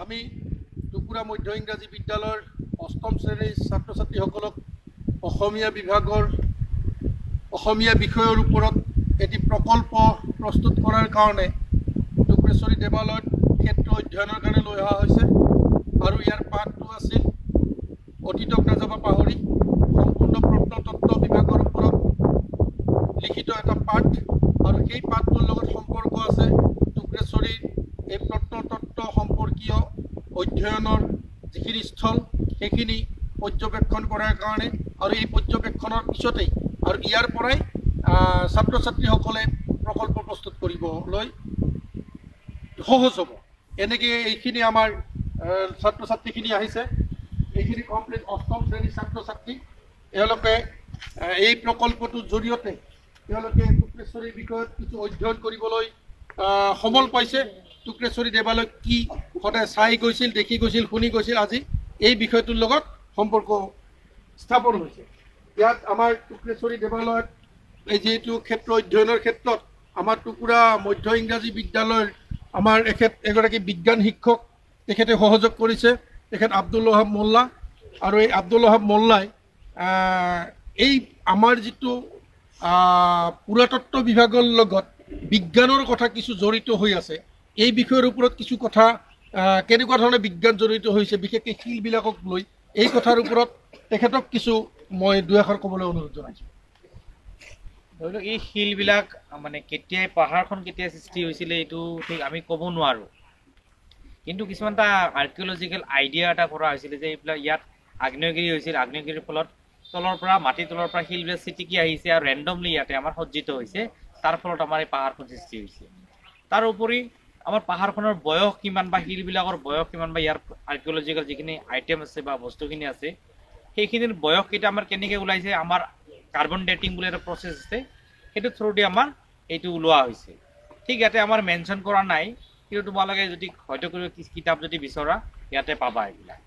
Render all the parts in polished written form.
আমি টুকুৰা মধ্য ইংৰাজী বিদ্যালয়ৰ অষ্টম শ্ৰেণীৰ ছাত্ৰ ছাত্ৰীসকলক অসমীয়া বিভাগৰ অসমীয়া বিষয়ৰ ওপৰত এটি প্ৰকল্প প্ৰস্তুত কৰাৰ কাৰণে টুক্ৰেশ্বৰী দেৱালয়ত ক্ষেত্ৰ অধ্যয়নৰ কাৰণে লৈ অহা হৈছে। আৰু ইয়াৰ পাঠটো আছিল অতীতক নাযাবা পাহৰি, সম্পূৰ্ণ প্ৰত্নতত্ত্ব বিভাগৰ ওপৰত লিখিত এটা পাঠ। আৰু সেই পাঠটোৰ লগত সম্পৰ্ক আছে টুক্ৰেশ্বৰীৰ এই প্ৰত্নতত্ত্ব সম্পৰ্কীয় অধ্যয়নৰ যিখিনি স্থল সেইখিনি পৰ্যবেক্ষণ কৰাৰ কাৰণে। আৰু এই পৰ্যবেক্ষণৰ পিছতেই আৰু ইয়াৰ পৰাই ছাত্ৰ ছাত্ৰীসকলে প্ৰকল্প প্ৰস্তুত কৰিবলৈ সহজ হ'ব। এনেকৈ এইখিনি আমাৰ ছাত্ৰ ছাত্ৰীখিনি আহিছে, এইখিনি কমপ্লিট অষ্টম শ্ৰেণীৰ ছাত্ৰ ছাত্ৰী। এওঁলোকে এই প্ৰকল্পটোৰ জৰিয়তে তেওঁলোকে টুক্ৰেশ্বৰীৰ বিষয়ত কিছু অধ্যয়ন কৰিবলৈ সমল পাইছে। টুক্ৰেশ্বৰী দেৱালয় কি সদায় চাই গৈছিল, দেখি গৈছিল, শুনি গৈছিল, আজি এই বিষয়টোৰ লগত সম্পৰ্ক স্থাপন হৈছে। ইয়াত আমাৰ টুক্ৰেশ্বৰী দেৱালয়ত এই যিহেতু ক্ষেত্ৰ অধ্যয়নৰ ক্ষেত্ৰত আমাৰ টুকুৰা মধ্য ইংৰাজী বিদ্যালয়ৰ আমাৰ এখেত এগৰাকী বিজ্ঞান শিক্ষক, তেখেতে সহযোগ কৰিছে, তেখেত আব্দুল ৱাহাব মোল্লা। আৰু এই আব্দুল ৱাহাব মোল্লাই এই আমাৰ যিটো পুৰাতত্ত্ব বিভাগৰ লগত বিজ্ঞানৰ কথা কিছু জড়িত হৈ আছে, এই বিষয়ৰ ওপৰত কিছু কথা কেনেকুৱা ধৰণে বিজ্ঞান জড়িত হৈছে, বিশেষকৈ শিলবিলাকক লৈ, এই কথাৰ ওপৰত তেখেতক কিছু মই দুই এষাৰ ক'বলৈ অনুৰোধ জনাইছোঁ। ধৰি লওক এই শিলবিলাক মানে কেতিয়াই পাহাৰখন কেতিয়া সৃষ্টি হৈছিলে এইটো ঠিক আমি ক'ব নোৱাৰোঁ, কিন্তু কিছুমান এটা আৰ্কিঅলজিকেল আইডিয়া এটা কৰা হৈছিলে যে এইবিলাক ইয়াত আগ্নেয়গিৰি হৈছিল, আগ্নেয়গিৰিৰ ফলত তলৰ পৰা মাটিৰ তলৰ পৰা শিলবিলাক ছিটিকি আহিছে আৰু ৰেণ্ডমলি ইয়াতে আমাৰ সজ্জিত হৈছে, তাৰ ফলত আমাৰ এই পাহাৰখন সৃষ্টি হৈছে। তাৰ উপৰি আমাৰ পাহাৰখনৰ বয়স কিমান বা শিলবিলাকৰ বয়স কিমান বা ইয়াৰ আৰ্কিঅলজিকেল যিখিনি আইটেম আছে বা বস্তুখিনি আছে সেইখিনিৰ বয়সকেইটা আমাৰ কেনেকৈ ওলাইছে, আমাৰ কাৰ্বন ডেটিং বুলি এটা প্ৰচেছ আছে, সেইটো থ্ৰুদি আমাৰ এইটো ওলোৱা হৈছে। ঠিক ইয়াতে আমাৰ মেনশ্যন কৰা নাই, কিন্তু তোমালোকে যদি হয়তো কিতাপ যদি বিচৰা ইয়াতে পাবা এইবিলাক,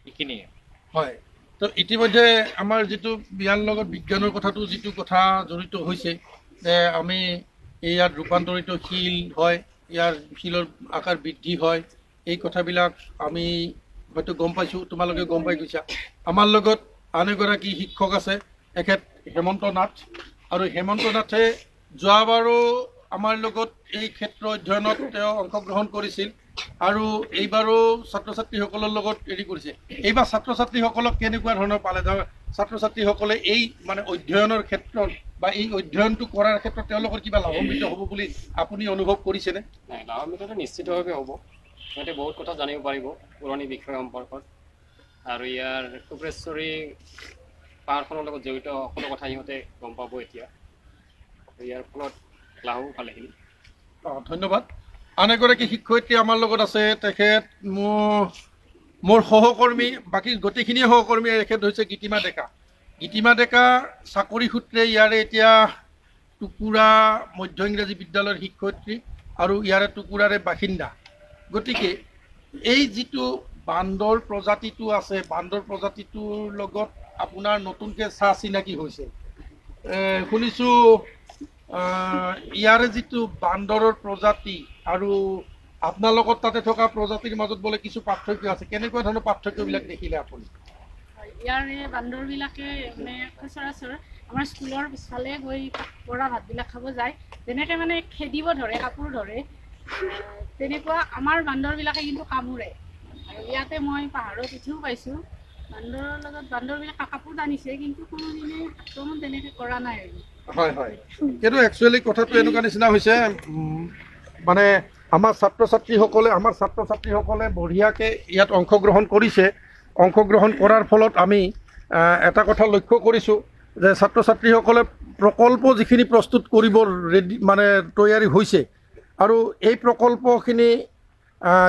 এইখিনিয়ে হয়। তো ইতিমধ্যে আমাৰ যিটো ইয়াৰ লগত বিজ্ঞানৰ কথাটো যিটো কথা জড়িত হৈছে যে আমি ইয়াত ৰূপান্তৰিত শিল হয়, ইয়াৰ শিলৰ আকাৰ বৃদ্ধি হয়, এই কথাবিলাক আমি হয়তো গম পাইছোঁ, তোমালোকে গম পাই গৈছা। আমাৰ লগত আন এগৰাকী শিক্ষক আছে, তেখেত হেমন্ত নাথ। আৰু হেমন্ত নাথে যোৱাবাৰো আমাৰ লগত এই ক্ষেত্ৰ অধ্যয়নত তেওঁ অংশগ্ৰহণ কৰিছিল আৰু এইবাৰো ছাত্ৰ ছাত্ৰীসকলৰ লগত হেৰি কৰিছে। এইবাৰ ছাত্ৰ ছাত্ৰীসকলক কেনেকুৱা ধৰণৰ পালে, ছাত্ৰ ছাত্ৰীসকলে এই মানে অধ্যয়নৰ ক্ষেত্ৰত বা এই অধ্যয়নটো কৰাৰ ক্ষেত্ৰত তেওঁলোকৰ কিবা লাভান্বিত হ'ব বুলি আপুনি অনুভৱ কৰিছেনে? নাই, লাভান্বিতটো নিশ্চিতভাৱে হ'ব। সিহঁতে বহুত কথা জানিব পাৰিব পুৰণি বিষয় সম্পৰ্কত, আৰু ইয়াৰ টুক্ৰেশ্বৰী পাহাৰখনৰ লগত জড়িত সকলো কথা সিহঁতে গম পাব এতিয়া। ইয়াৰ ফলত লাভ ভালেখিনি। অঁ, ধন্যবাদ। আন এগৰাকী শিক্ষয়িত্ৰী আমাৰ লগত আছে, তেখেত মোৰ সহকৰ্মী, বাকী গোটেইখিনিয়ে সহকৰ্মী। তেখেত হৈছে গীতিমা ডেকা। গীতিমা ডেকা চাকৰি সূত্ৰে ইয়াৰে এতিয়া টুকুৰা মধ্য ইংৰাজী বিদ্যালয়ৰ শিক্ষয়িত্ৰী আৰু ইয়াৰে টুকুৰাৰে বাসিন্দা। গতিকে এই যিটো বান্দৰ প্ৰজাতিটো আছে, বান্দৰ প্ৰজাতিটোৰ লগত আপোনাৰ নতুনকৈ চা চিনাকি হৈছে। শুনিছোঁ ইয়াৰে যিটো বান্দৰৰ প্ৰজাতি আৰু আপোনালোকৰ তাতে থকা প্ৰজাতিৰ মাজত বোলে কিছু পাৰ্থক্য আছে, কেনেকুৱা ধৰণৰ পাৰ্থক্যবিলাক দেখিলে আপুনি? ইয়াৰে বান্দৰবিলাকে মানে সচৰাচৰ আমাৰ স্কুলৰ পিছফালে গৈ পৰা ভাতবিলাক খাব যায়, যেনেকৈ মানে খেদিব ধৰে, কাপোৰ ধৰে, তেনেকুৱা আমাৰ বান্দৰবিলাকে কিন্তু কামোৰে। আৰু ইয়াতে মই পাহাৰত উঠিও পাইছোঁ, বান্দৰৰ লগত বান্দৰবিলাক কাপোৰ টানিছে, কিন্তু কোনোদিনে আক্ৰমণ তেনেকৈ কৰা নাই আৰু। হয় হয়, কিন্তু একচুৱেলি কথাটো এনেকুৱা নিচিনা হৈছে, মানে আমাৰ ছাত্ৰ ছাত্ৰীসকলে বঢ়িয়াকৈ ইয়াত অংশগ্ৰহণ কৰিছে। অংশগ্ৰহণ কৰাৰ ফলত আমি এটা কথা লক্ষ্য কৰিছোঁ যে ছাত্ৰ ছাত্ৰীসকলে প্ৰকল্প যিখিনি প্ৰস্তুত কৰিব ৰেডি মানে তৈয়াৰী হৈছে, আৰু এই প্ৰকল্পখিনি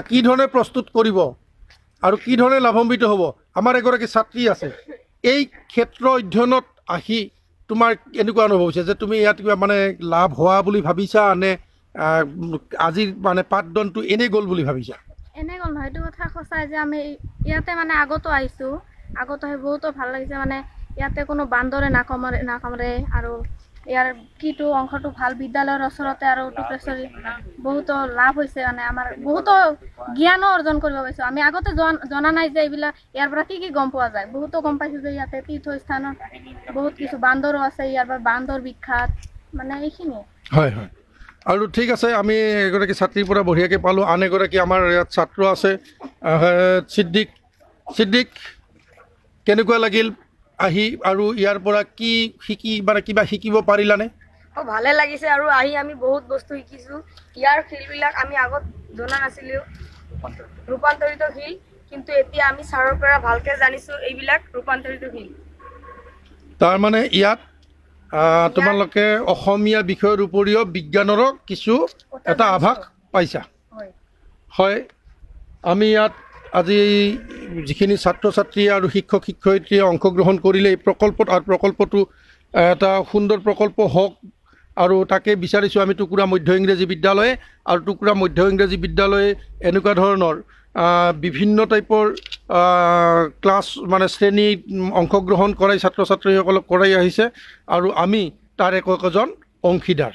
কি ধৰণে প্ৰস্তুত কৰিব আৰু কি ধৰণে লাভান্বিত হ'ব। আমাৰ এগৰাকী ছাত্ৰী আছে, এই ক্ষেত্ৰ অধ্যয়নত আহি তোমাৰ এনেকুৱা অনুভৱ হৈছে যে তুমি ইয়াত কিবা মানে লাভ হোৱা বুলি ভাবিছা নে আজিৰ মানে পাঠদানটো এনেই গ'ল বুলি ভাবিছা? এনেই গ'ল নহয়, এইটো কথা সঁচাই যে আমি ইয়াতে মানে আগতো আহিছোঁ, আগত আহি বহুতো ভাল লাগিছে। মানে ইয়াতে কোনো বান্দৰে নাকামৰে আৰু ইয়াৰ কিটো অংশটো ভাল। বিদ্যালয়ৰ ওচৰতে আৰু টুক্ৰেশ্বৰী বহুতো লাভ হৈছে, মানে আমাৰ বহুতো জ্ঞানো অৰ্জন কৰিব পাৰিছোঁ। আমি আগতে জনা নাই যে এইবিলাক ইয়াৰ পৰা কি কি গম পোৱা যায়। বহুতো গম পাইছোঁ যে ইয়াতে তীৰ্থস্থানত বহুত কিছু বান্দৰো আছে, ইয়াৰ পৰা বান্দৰ বিখ্যাত, মানে এইখিনিয়ে। হয় হয়, আৰু ঠিক আছে, আমি এগৰাকী ছাত্ৰীৰ পৰা বঢ়িয়াকৈ পালোঁ। আন এগৰাকী আমাৰ ইয়াত ছাত্ৰ আছে, ছিদ্দিক। ছিদ্দিক, কেনেকুৱা লাগিল আহি আৰু ইয়াৰ পৰা কি শিকি, মানে কিবা শিকিব পাৰিলানে? অঁ, ভালে লাগিছে আৰু আহি আমি বহুত বস্তু শিকিছোঁ। ইয়াৰ শিলবিলাক আমি আগত জনা নাছিলোঁ, ৰূপান্তৰিত শিল, কিন্তু এতিয়া আমি ছাৰৰ পৰা ভালকৈ জানিছোঁ এইবিলাক ৰূপান্তৰিত শিল। তাৰমানে ইয়াত তোমালোকে অসমীয়া বিষয়ৰ উপৰিও বিজ্ঞানৰো কিছু এটা আভাস পাইছা। হয়, আমি ইয়াত আজি যিখিনি ছাত্ৰ ছাত্ৰী আৰু শিক্ষক শিক্ষয়িত্ৰীয়ে অংশগ্ৰহণ কৰিলে এই প্ৰকল্পত, আৰু প্ৰকল্পটো এটা সুন্দৰ প্ৰকল্প হওক আৰু তাকে বিচাৰিছোঁ আমি টুকুৰা মধ্য ইংৰাজী বিদ্যালয়ে। আৰু টুকুৰা মধ্য ইংৰাজী বিদ্যালয়ে এনেকুৱা ধৰণৰ বিভিন্ন টাইপৰ ক্লাছ, মানে শ্ৰেণী অংশগ্ৰহণ কৰাই ছাত্ৰ ছাত্ৰীসকলক কৰাই আহিছে আৰু আমি তাৰ একো একোজন অংশীদাৰ।